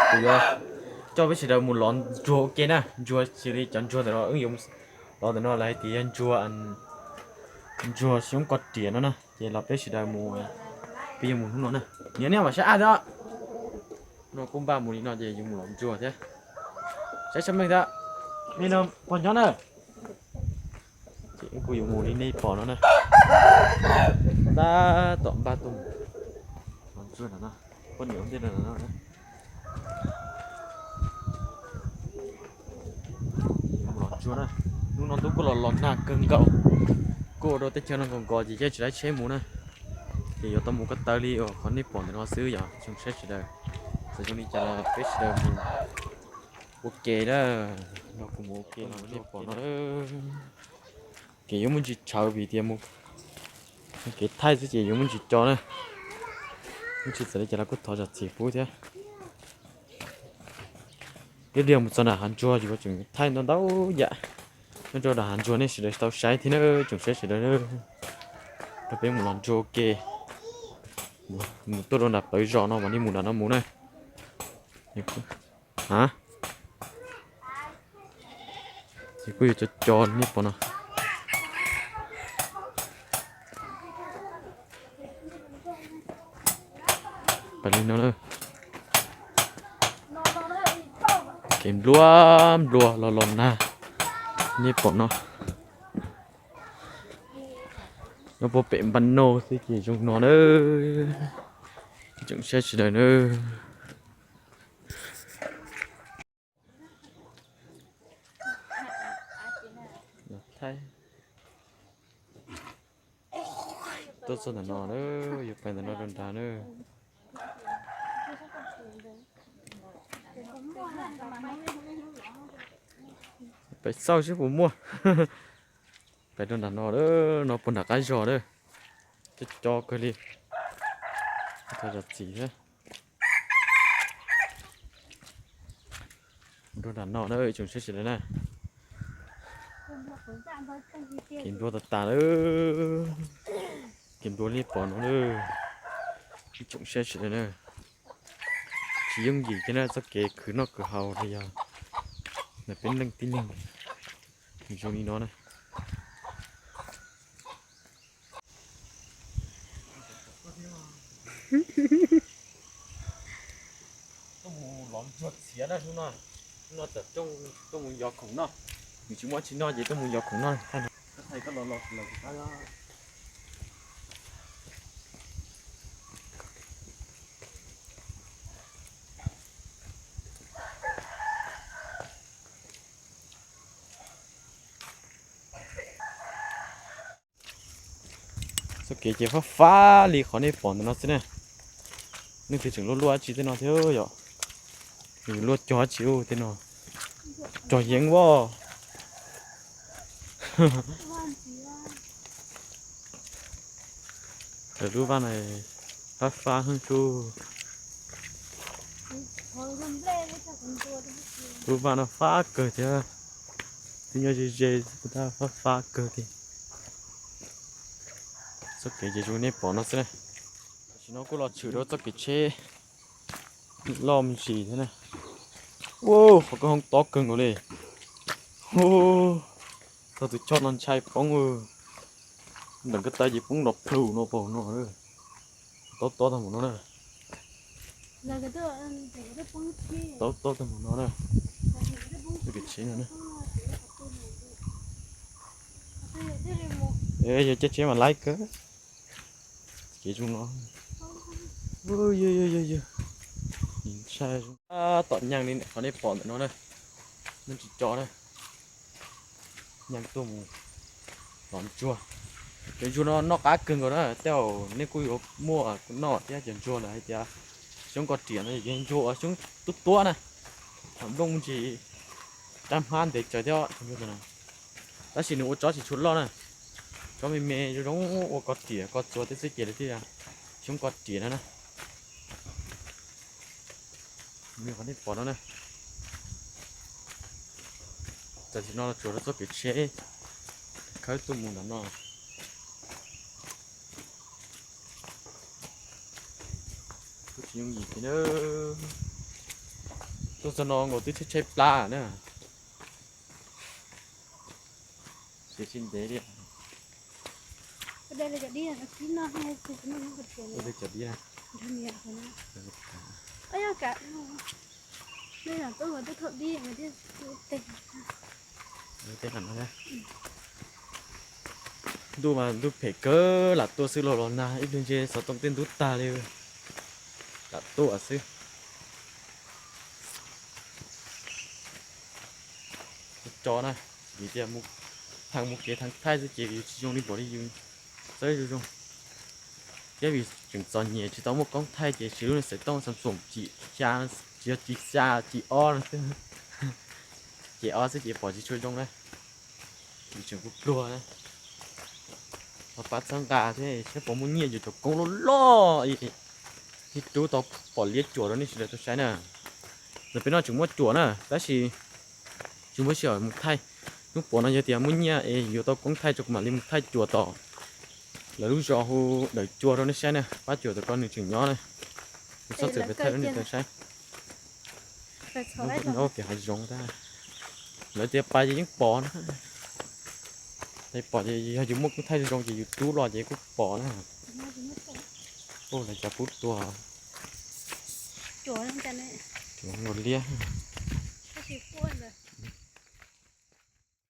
Kuv yuav coj peb sawv daws mus lov ntsuag ua ke na, ntsuag xws li cov ntsuag ntawm no wb yuav los ntawm no lawv hais tias yog ntsuag, ntsuag xyoob koj riam no na, ces los peb sawv daws mus, peb yuav mus hnub no na. Niam, nej mam saib ab thiab. No kuj npaj mus li no ces yuav mus lov ntsuag thiab. Saib sab meej thiab. Nej no pog nyob na. Ces wb kuj yuav mus li nej pom no na. Tab tom npaj tuaj mus lov ntsuag no na. Poj niam ua ntej no na. Mus lov ntsuag na. Hnub no ntuj kuj los los nag kawg nkaus, kuj ua rau teb chaws no nkaus nkaus ces yeej tsis laib tsheb mus na. Ces yuav tau mus ko taw li uas qhov nej pom ntawm no xwb yog tsoom saib sawv daws. Txawm zoo li cas los peb sawv daws mus ua ke na. No kuv mus ua ke no nej pom no. Ces yuav muaj ntsis tshawv vim tias mus kev thaij xwb ces yuav muaj ntsis co na. Muaj ntsis txawm li cas los kuj thov zam txim pub thiab. Ib pliag mus txog nram hav ntsuag yuav tseem thaij ntau ntau yam nyob rau nram hav ntsuag nej sawv daws tau saib thiab na, tsoom saib sawv daws. Rau peb mus lov ntsuag ua ke, mus tuaj rau nram plawv zos no mam li mus nram no mus na. A, ces kuj yuav co co li nej pom no. Pais li no na. Kev nplua nplua los los nag, nej pom no. Nyob puag pem npaj noj xwb ces zoo no na. Tsoom saib sawv daws na. Tuaj txog ntawm no na, yuav pais ntawm no rau nrad na. Pais xauj seb puas muaj. Pais rau nram no, no puag nram qab zos na. Co co kawg li. Thov zam txim thiab. Rau nram no na, tsoom saib sawv daws na. Kev nplua tas tas lawm. Kev nplua li pom no na. Tsoom saib sawv daws na. Tsis yooj yim kiag na txoj kev khwv noj khwv haus los yog ntawm peb leej tib neeg zoo li no na. Tuaj mus lov ntsuag txiav na hnub no. Hnub no txawm tuaj mus yos khoom noj. Nws tsis muaj tsis noj ces tuaj mus yos khoom noj. Txoj kev ces fab fab li qhov nej pom ntawm no xwb na. Leej twg tseem luaj luaj dab tsi tej no thiab yom. Luaj cog dab tsi tej no. Cog yeeb as. Lub vaj no fab fab heev tsuj. Lub vaj no fab kawg thiab. Twb nyob ze ze, fab fab kawg tiag. Txoj kev ces zoo nej pom no xwb na. Tam sim no kuj los tshwm rau txoj kev tsheb loj me ntsis thiab na. Ua, qhov kawg hoob tob kawg nkaus li. Thaum tus choj no ntshai poob, ntawm ko taw ces poob nrov plhus no pom no. Tob tob tag mus no na. Tob tob tag mus no na. Txoj kev tsheb no na. Yog caij tsheb mas laib kawg. Kev zoo no. Ntshai, tab tom nyeem li qhov nej pom ntawm no na. Nej tsis tso na. Nyeem tuaj mus lov ntsuag. Cov ntsuag no noj qab kawg nkaus na, tej zaum nej kuj yuav muaj noj thiab cov ntsuag lawv hais tias xyoob koj riam no yog cov ntsuag uas xyoob tuab tuab na. Nplooj ntsis rab hmab ntev tsawv thiab. Tab sis nws ua tsob tsis tshua loj na. Tsob me me zoo zoo ua koj riam koj txua tej xwb ces lawv thiaj xyoob koj riam no na. Qhov nej pom no na. Tam sim no tsuas rau txoj kev tsheb khawb tuaj mus ntawm no. Kuj tsis yooj yim thiab na. Tuaj txog no nkaus twb tshaib tshaib plab na. Siav tsis ntev li. Ua li cov dib na. Ntuj mas ntuj phem kawg, lam tuaj xwb los los nag ib pliag ntshe xov tooj tej ntub tag li. Lam tuaj xwb. Cov na, vim tias mus thaj mus kev thaj thaij xwb ces yus tsis zoo li npaum li yus xav zoo zoo. Thiab vim tseem txom nyem tsis tau muaj koob thaij ces siv lub niag xov tooj Samsung cim xya, tsis yog cim xya, cim ob no xwb. Cim ob xwb ces pom tsis tshua zoo na. Yus tseem pluag pluag na. Ho pab txhawb nqa thiab saib puas muaj nyiaj yuav cov koob loj loj ib tug tau pom liab cuam rau nej sawv daws tau saib na. Ntawm peb no tseem muaj cuam na tab sis tsis muaj sij hawm mus thaij. Hnub puav no yog tias muaj nyiaj es yuav tau koob thaij tso kuv mam li mus thaij cuam tom lawv lub zos hu Dawm Cua rau nej saib na, pab cuam tom ko nws tseem nyob na. Kuv txhob txwm pem thaij rau nej tau saib. Ua kev hav zoov tag. Lawv tias pais ces yeej pom na. Pais pom ces yog yus muaj koob thaij zoo zoo ces yus rub los ces kuj pom na. Ua lawv cov pub tuag. Cuam nkaus liab.